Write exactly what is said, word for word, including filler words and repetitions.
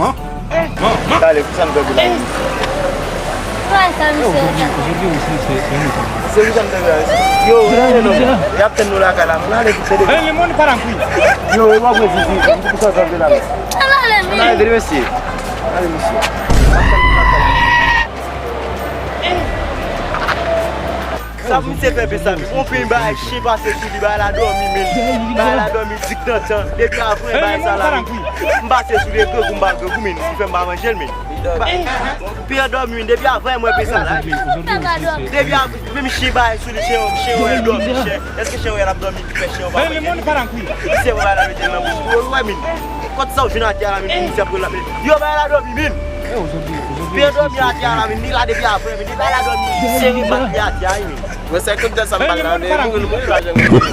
Talè, pou sa m fè pou la, misye? Sa e sa, misye? Se pou sa m fè pou la, misye? Yo, rale non. Y ap tann nou lakay la. Rale vit, tande. Yo, e w ap wè Zizi. Pou sa m fè pou la, misye? Rale, mesye. Rale, mesye. Sa pou misye fè, pesa, men. Yon pen bagay, chen pase sou li, bagay la dòmi, men. Bagay la dòmi, dik nan tan. Depi avan, bagay sa la, men. M pase sou li, grangou, m pa grangou, men. Li fè m pa manje l, men. Pen an dòmi, men. Depi avan, mwen, pesa la, men. Depi avan, menm chen bagay sou li, chen, chen wè l dòmi, chen. Èske chen wè l ap dòmi, ki fè chen an pa manje l? Se bagay la mete l nan bouch. Yo, wè, men. Kot sa w jwenn atè a la, men, pou misye ap rele la, men. Yo, bagay la dòmi, men. Pen dòmi atè a la, men, li la depi avan, men, li pa la dòmi, sere bat li atè a, men. Mwen se tout de sa m pa la, men, mouri, mouri, pa janm mouri.